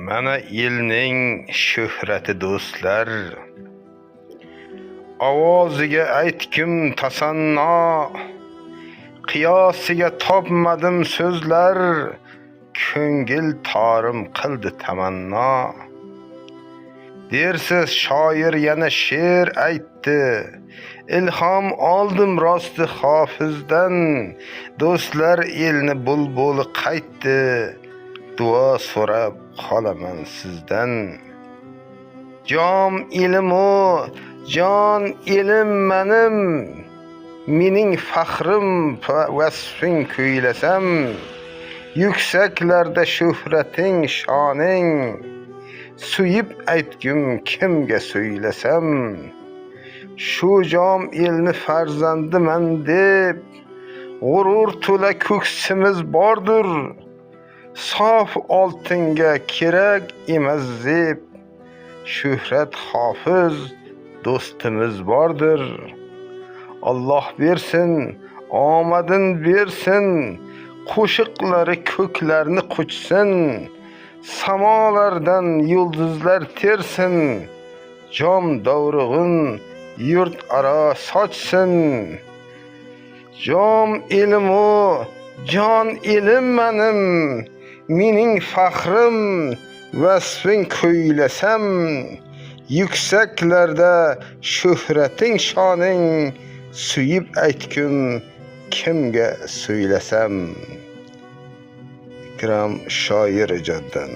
Mana elning shuhrati, do'stlar. Ovoziga aytkim tasanno, qiyosiga topmadim so'zlar, ko'ngil torim qildi tamanno. Dersiz, shoir yana she'r aytdi, ilhom oldim rosti Hofizdan. Do'stlar, elni bulbuli qaytdi, duo so'rab qolaman sizdan. Jom elimu jon elim manim, mening faxrim, vasfing kuylasam, yuksaklarda shuhrating, shoning, suyib aytgum kimga so'ylasam. Shu jom elni farzandiman deb g'urur to'la ko'ksimiz bordir. Sof oltinga kerak emas zeb, shuhrat Hofiz do'stimiz bordir. Alloh bersin, omadin bersin, qo'shiqlari ko'klarni quchsin, samolardan yulduzlar tersin, jom dovrug'in yurt aro sochsin. Jom elimu jon elim manim, mening faxrim, vasfing kuylasam, yuksaklarda shuhrating, shoning, suyib aytgum kimga so'ylasam. Ikrom shoir ijodidan.